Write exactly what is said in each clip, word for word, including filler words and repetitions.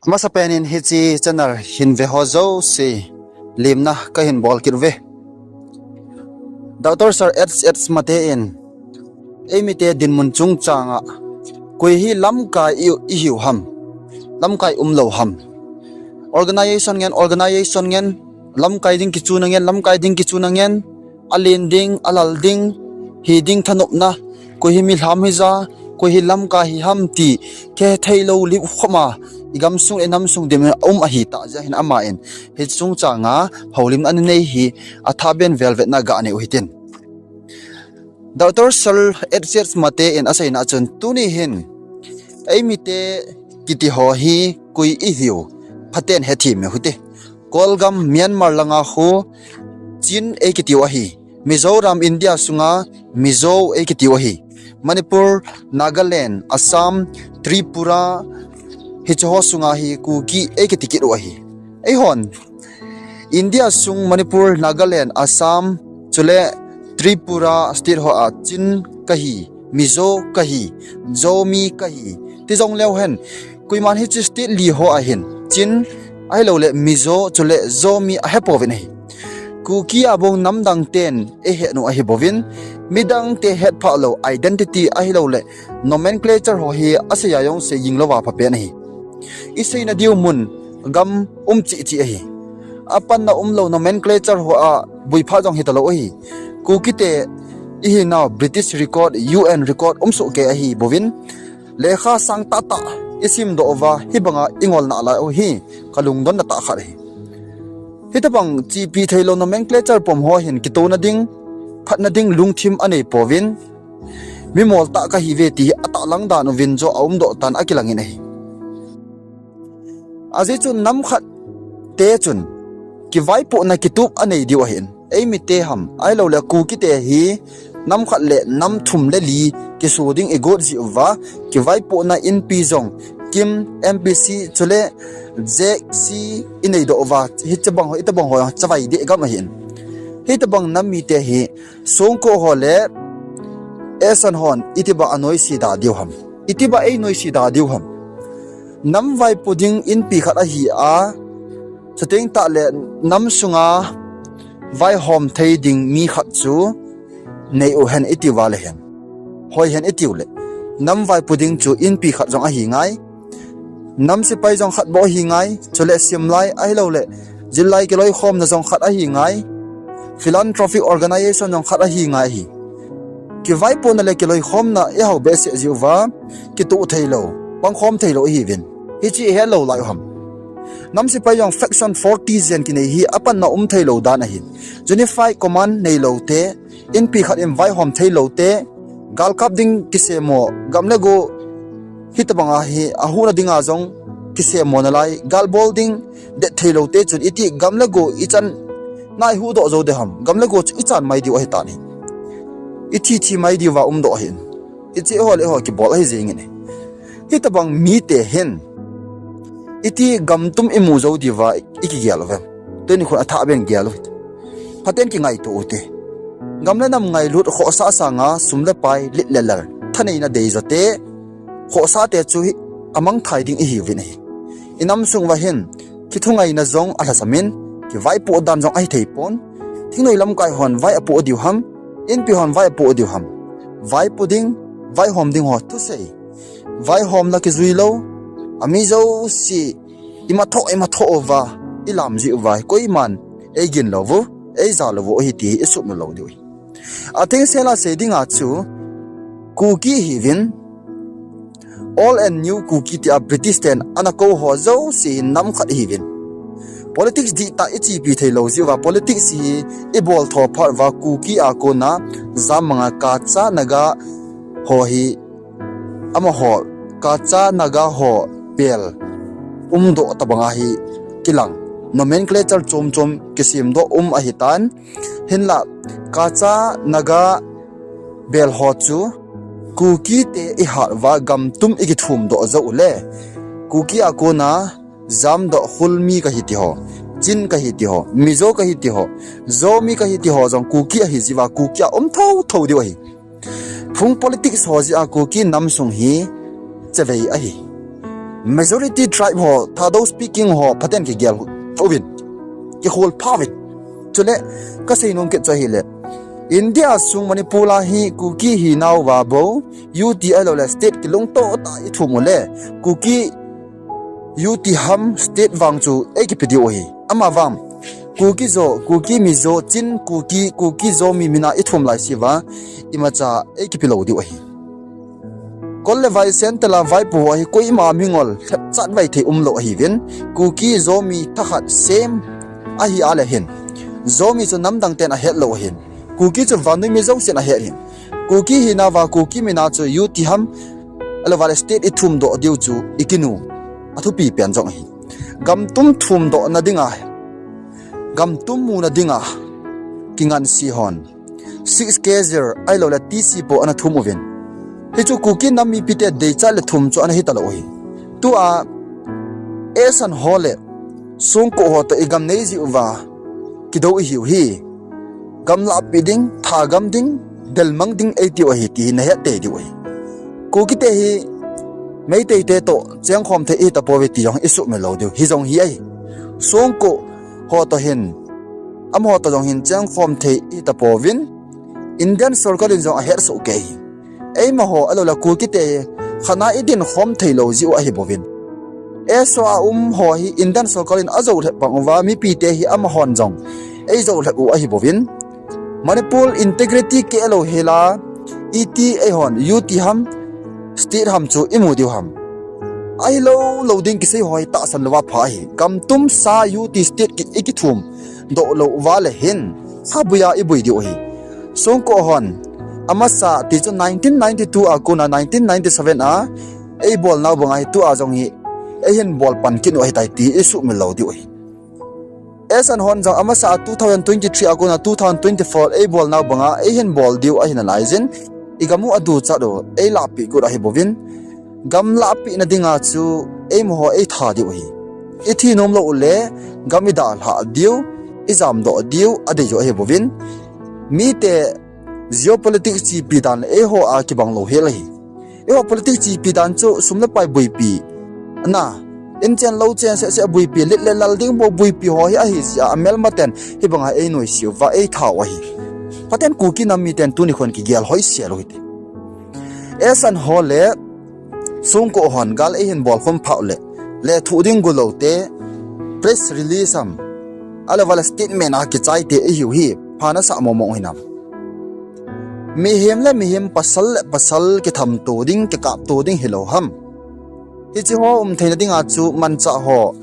Amasapen in hiche channel hin ve ho jouse lemna kahin bol kit uve. Doctor Sir H H Mate in eimite dinmun chungchang a koi hi lamkai i, ihiu ham, lamkai umlou ham, organization ngen, organization ngen, lamkai ding kichuna ngen, lamkai ding kichuna ngen, alen ding, alal ding, hi ding thanopna, koi hi milham hija, koi hi lamkai hi ham ti kihethei lou lip khoma, igamsung le inamsung dinmun a um ahitah jeh hin aman hiche chungchang a houlimna anei hi athah ben velvetna ganei u hitin. Doctor Sir H H Mate in aseina chun tuni hin eimite kiti ho hi koi ihiu phaten hethem u hite. Kolgam Myanmar langa khu Chin eikitiu ahi. Mizoram India sunga Mizo eikitiu ahi. Manipur, Nagaland, Assam, Tripura, hiche ho sunga hi Kuki eikiti kit u ahi. Eihon India sung Manipur, Nagaland, Assam, chule Tripura state ho a Chin kahi, Mizo kahi, Zomi kahi ti jong leu hen, koiman hiche state li ho a hin Chin ahilouleh Mizo chule Zomi ahepouvin ahi. Kuki a bou namdang ten eihet u ahibouvin, midangte hetphah lou identity ahilouleh nomenclature ho hi aseiya jong sei jing louva phapen ahi. Iseina diu mun gam um cheh cheh ahi. Apanna umlou nomenclature ho a boipha jong hitalou ahi. Kukite ihinau British record, U N record umsoh kei ahibouvin, lekha sang tahtah isimdoh uva hibanga ingol nalai u hi kalungdonna tah khat ahi. Hitobang chepi theilou nomenclature pom ho hin kitouna ding, phatna ding lungthim aneipouvin, mimol tah kahiuve ti atahlang dan uvin joh aumdoh tan akilangin ahi. Ajeh chu namkhat te chun kivaipohna kitup anei diu ahin, eimite ham ahilouleh Kukite hi namkhat le nam thum le li kiso ding igot jeh uva, kivaipohna inpi jong KIM, MPC chule ZC ineidoh uva, hitobang ho, hitobang ho chavai deh gam ahin. Hitobang nam mite hi Songko ho le Esan hon itiba anoise da diu ham, itiba einoise da diu ham. Nam vaipo ding inpi khat ahi a, chuteng tahle nam sunga vaihom thei ding mi khat chu nei u hen itiuva le hen, hoi hen itiule, nam vaipo ding chu inpi khat jong ahi ngai. Nam sepai jong khat bou ahi ngai, chule simlai ahilouleh jillai kiloikhomna jong khat ahi ngai. Philanthropic organization jong khat ahi ngai ahi. Kivaipohna le kiloikhomna ihao behseh jeh uva kitoh theilou, pangkhom theilou ihiuvin, hiche ihet lou lai u ham. Nam sepai jong faction forty jen kinei hi apanna um theilou dan ahin, unified command neilou te, inpi khat in vaihom theilou te, galkap ding kisemo, gam le go hitobanga hi ahuhna dinga jong kisemo nalai, galbol ding det theilou te chun iti gam le go ichan na ihuhdoh jou ding ham, gam le go chu ichan mai diu ahitan ahi. Ithi thi mai diuva umdoh ahin, iche ho le ho kibol ahi jengin ahi. Hitobang mite hin iti gamtum imu jou diuva ikigel uvem? Tuni khun athah ben gel u hite. Phaten kingaito u hite. Gam le nam ngailut, khohsah sanga sum le pai, lit le lal, thaneina deijote, khohsahte chu hi amangthai ding ihiuvin ahi. Inam sung uva hin kithungaina jong alhasamin, kivaipoh dan jong ahithei pon. Thingnoi lamkai hon vai apoh diu ham, inpi hon vai apoh diu ham? Vaipo ding, vaihom ding ho thusei, vaihomna kijuilou, ami jouse imathoh imathoh uva ilam jeh uva koiman eigin louvu, eija louvu ahi ti hi isuhmil lou diu ahi. Athengsel a sei dinga chu Kuki ihiuvin, Old and New Kuki tia British ten ana kou ho jouse hi nam khat ihiuvin. Politics dihtah ichepi theilou jeh uva politics hi ibol tho phat uva Kuki a kona jammanga Kacha Naga ho hi, amaho Kacha Naga ho pel umdoh tobanga hi kilang, nomenclature chom chom kisemdoh um ahitan. Hinla Kacha Naga bel ho chu Kukite ihat uva gamtum ikithumdoh jou ule, Kuki a kona jamdoh Khulmi kahi ti ho, Chin kahi ti ho, Mizo kahi ti ho, Zomi kahi ti ho jong Kuki ahi jeh uva Kuki a um thou thou diu ahi. Phung politics ho jeh a Kuki nam sung hi chavei ahi. Majority tribe ho, Thadou speaking ho, phaten kigel uvin, kikhol pha uvin. Chule, kasei nom kit chu ahile, India sung Manipur a hi Kuki hinauva bou, U T ahilouleh state kilungto tah a ithum uleh, Kuki U T ham state vang chu eikipe diu ahi. Amavang, Kuki Zo, Kuki Mizo, Chin Kuki, Kuki Zomi mina ithum laiseuva, imacha eikipe lou diu ahi. Kol le vai center a vaipo ho hi koima mingol lhepchat vai thei umlou ahiuvin, Kuki Zomi thakhat same ahi a leh hin, Zomi chu namdang ten ahet lou ahin, Kuki chu vannoi mi jousen ahet ahin, Kuki hinauva Kuki mina chu U T ham, ahilouleh state ithum doh diu chu ikinu athupi pen jong ahi. Gamtum thum dohna dinga, gamtum muna dinga kinganse hon six K zero ahilouleh T C po ana thum uvin. Hichu Kuki nam mipite deichat le thum chu ana hitalou ahi. Tua Esan ho le Songko ho toh igam nei jiuva kidou ihiu hi, gamlahpi ding, thagam ding, delmang ding eitiu ahi ti hi nahet tei diu ahi. Kukite hi Meiteite toh chengkhom thei ihitapouve ti jong isuhmil lou diu. Hijong hi ahi. Songko ho toh hin, amaho toh jong hin chengkhom thei ihitapouvin, Indian sorkar in jong ahetsoh kei ahi. Eimaho ahilouleh Kukite hi khatna idinkhom theilou jiu ahibouvin, Esan a um ho hi Indian sorkar in ajoulhep bang uva mipite hi amahon jong eijoulhep u ahibouvin, Manipur integrity kehlou hela, iti eihon U T ham state ham chu imu diu ham? Ahilou lou ding kisei ho hi tahsan louva pha ahi. Gamtum sa U T state ki, ikithum doh lou uva leh hin, aboi a iboi diu ahi. Songko hon amasa ti chu nineteen ninety-two a kona nineteen ninety-seven a eibolnau banga hi tua jong hi eihin bolpan kit u ahitai ti isuhmil lou diu ahi. Esan hon jong amasa two thousand twenty-three a kona two thousand twenty-four eibolnau banga eihin bol diu ahi nalaijin, igam u aduchat u eilahpeh got ahibouvin, gam lahpehna dinga chu eimaho eitha diu ahi. Ithi nomlou uleh gam idalhah diu, ijamdoh diu adeiyu ahibouvin, mite geopolitics chepi dan eiho a kibanglou hel ahi. Eiho politics chepi dan chu sum le pai boipi, na, inchen louchen sehseh boipi, let le lal ding bou boipi ho hi ahi jeh a amelmaten hibanga einoiseuva eitha u ahi. Phaten Kuki nam miten tuni khon kigel hoisel u hite. Esan ho le Songko hon gal eihin bolkhum phat uleh, lethuh ding guloute press release ham, ahilouleh statement a kichaite ihiu hi pha nasah momong hinam? Mihem le mihem, pasal le pasal kithamto ding, kikapto ding hilou ham? Hiche ho umtheina dinga chu manchah ho,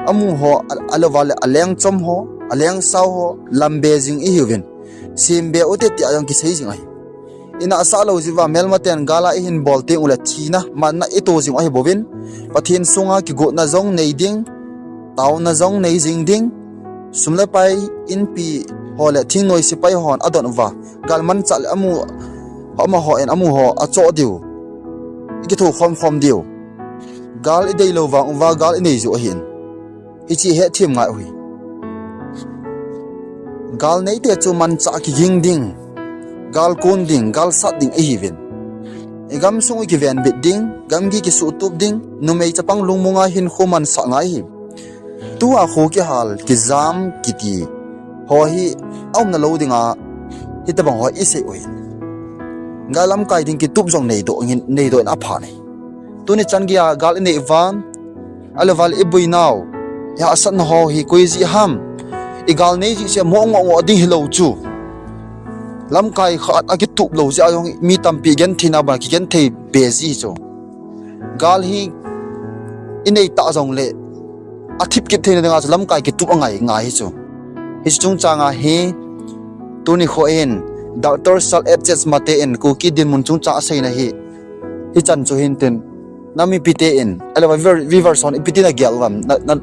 amu ho, a, ahilouleh alengchom ho, alengsao ho lambe jing ihiuvin, sembe ute tia jong kisei jing ahi. Inahsah lou jeh uva melmaten gal a ihin bol teng uleh thina manna ito jing ahibouvin, Pathen sunga kigotna jong nei ding, taona jong nei jing ding, sum le pai, inpi ho le thingnoi sepai hon adon uva, gal manchah le amu, amaho in amu ho achoh diu, ikithokhom khom diu, gal ideilou vang uva gal inei jiu ahin, hiche hetthem ngai u hi. Gal neite chu manchah kiging ding, gal kon ding, gal sat ding ihiuvin, igamsung ikivenbit ding, gamgi kisuhtup ding, numei chapang lungmonga hinkho mansah ngai hi. Tua kho kihal, kijam kiti ho hi aumna lou dinga hitobang ho isei u hi. Gal lamkai ding kitup jong neidoh in, neidoh in apha ahi. Tuni chan geiya gal inei uva, ahilouleh iboinau, ihahsatna ho hi koi jeh ham? Igal nei jeh cheh mo ngoh ngoh ding hilou chu, lamkai khat akitup lou jeh a jong mi tampi gentheina banga kigenthei be ji chu. Gal hi inei tah jongleh athip kit theina dinga chu lamkai kitup angai ngai hi chu. Hiche chungchanga hi tuni kho in Doctor Sir H H Mate in Kuki dinmun chungchang aseina hi, hichan chu hintin, nam mipite in, ahilouleh viewer, viewers hon ipi ti nagel uvem, na, na,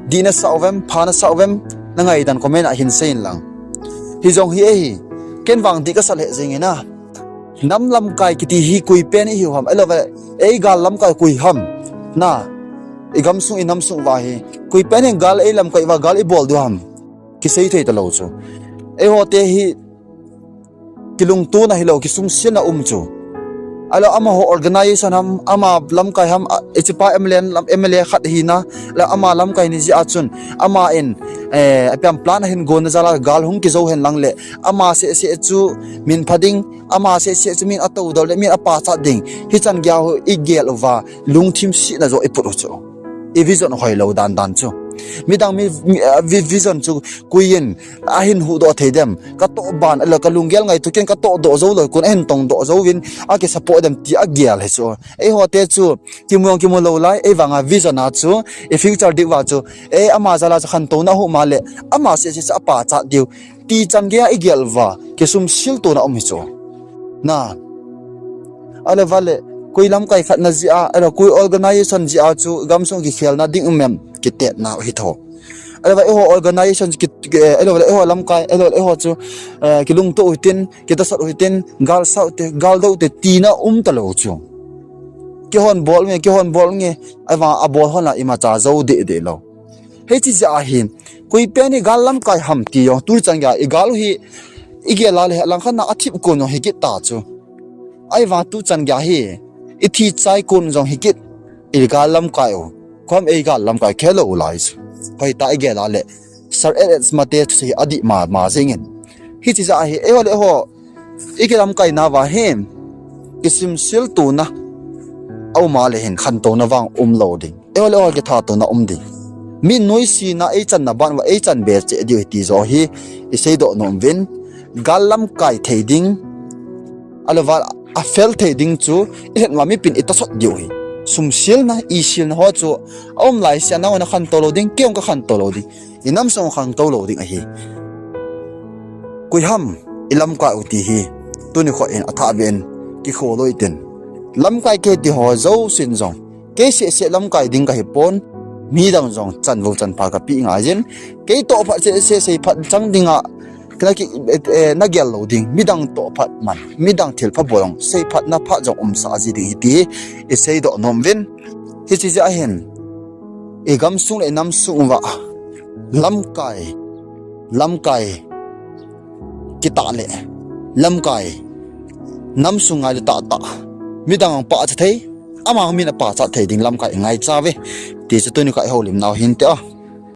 dih nasah uvem, pha nasah uvem, nangaidan comment a hin seiyin lang. Hijong hi ahi, ken vang dih kasah lheh jengin a, nam lamkai kiti hi koi pen ihiu ham, ahilouleh eigal lamkai koi ham? Na, igamsung inamsung uva hi koi pen in gal eilamkai uva gal ibol diu ham? Kisei thei talou chu. Eihote hi kilungtona hilou, kisungsetna um chu, Ahilou amaho organization ham, ama lamkai ham, a, ichipa M L A lam, M L A khat hina, la ama lamkai ni jeh a chun, ama in, eh, apiam plan ahin gonna jal a gal hung kijou hen lang le, ama seh seh chu min pha ding, ama seh seh chu min atou doh le, min apachat ding. Hichan geiya ho igel uva, lungthim sihna joh iput u chu. I vision hoilou dan dan chu. Midang mi, mi, ah, vi-, vision chu koi in ahin huhdoh thei dem. Katoh ban, ahilou kalunggel ngaito ken katoh doh jou lou, kon ahin tong doh jouvin, aki support dem ti agel hi chu. Eiho te chu, kimu jong kimu lou lai, ei vanga vision a chu, i future ding uva chu, ei ama jal a chu khantouna aum a le, ama seh seh chu apachat diu. Ti chan geiya igel uva, kisumsil tona um hi chu. Na. Ahilou vale, koi lamkai khat na jeh a, ahilou koi organization jeh a chu, gamsung kikhelna ding um em, kitetna hi tho. Ahilou vale, eiho organization ki, ki, ahilou vale, eiho lamkai, ahilou vale, eiho chu, eh, kilungto u hitin, kitasat u hitin, gal sao te, gal dou te, tina um talou chu. Kihon bol nge, kihon bol nge, ahivang abol hon la imacha jou deh deh lou. Hiche jeh a hin, koi pen hi gal lamkai ham ti jong, tu chan geiya, i gal u hi, igel a le, langkhat na athip kon jong hi kit ta chu. Ahivang tu chan geiya hi, ithi chai kon jong hi kit, i gal lamkai u. Kom ei gal lamkai khelou u lai chu. Hoitah igel a le, Sir S S Mate chu hi adih mama jingin. Hiche jeh a hi, eiho le eiho, ikilamkai nauva hi, kisimsil tona aum a le hin khantouna vang umlou ding. Eiho le eiho kithatona um ding. Mi noisena eichanna ban uva eichan be cheh diu hi ti joh hi iseidoh nom uvin. Gal lamkai thei ding, ahilou va afel thei ding chu ilhen uva mipin itasot diu hi. Sumsilna, isilna ho chu aum laisea nangho nakhantou lou ding, kei jong kakhantou lou ding. Inam sung khangtou lou ding ahi. Koi ham ilamkai u ti hi, tuni kho in athah beh in kikholou hitin. Lamkai kei ti ho jousen jong, kei seh seh lamkai ding kahipon, midang jong chanvou chanpha kapeh ngaiyin, kei toh phat seh seh seiphat chang dinga, naki, eh, eh, nagel lou ding, midang toh phat man, midang thilpha bol jong, seiphatna phat jong umsah ji ding hi ti hi, iseidoh nom uvin. Hiche jeh a hin, igamsung le inamsung uva, lamkai, lamkai, kitah le, lamkai, namsung ngailu tahtah, midang jong pachat thei, ama min apachat thei ding lamkai ingaicha uve, ti chu tuni kho ihoulimnau hinte a.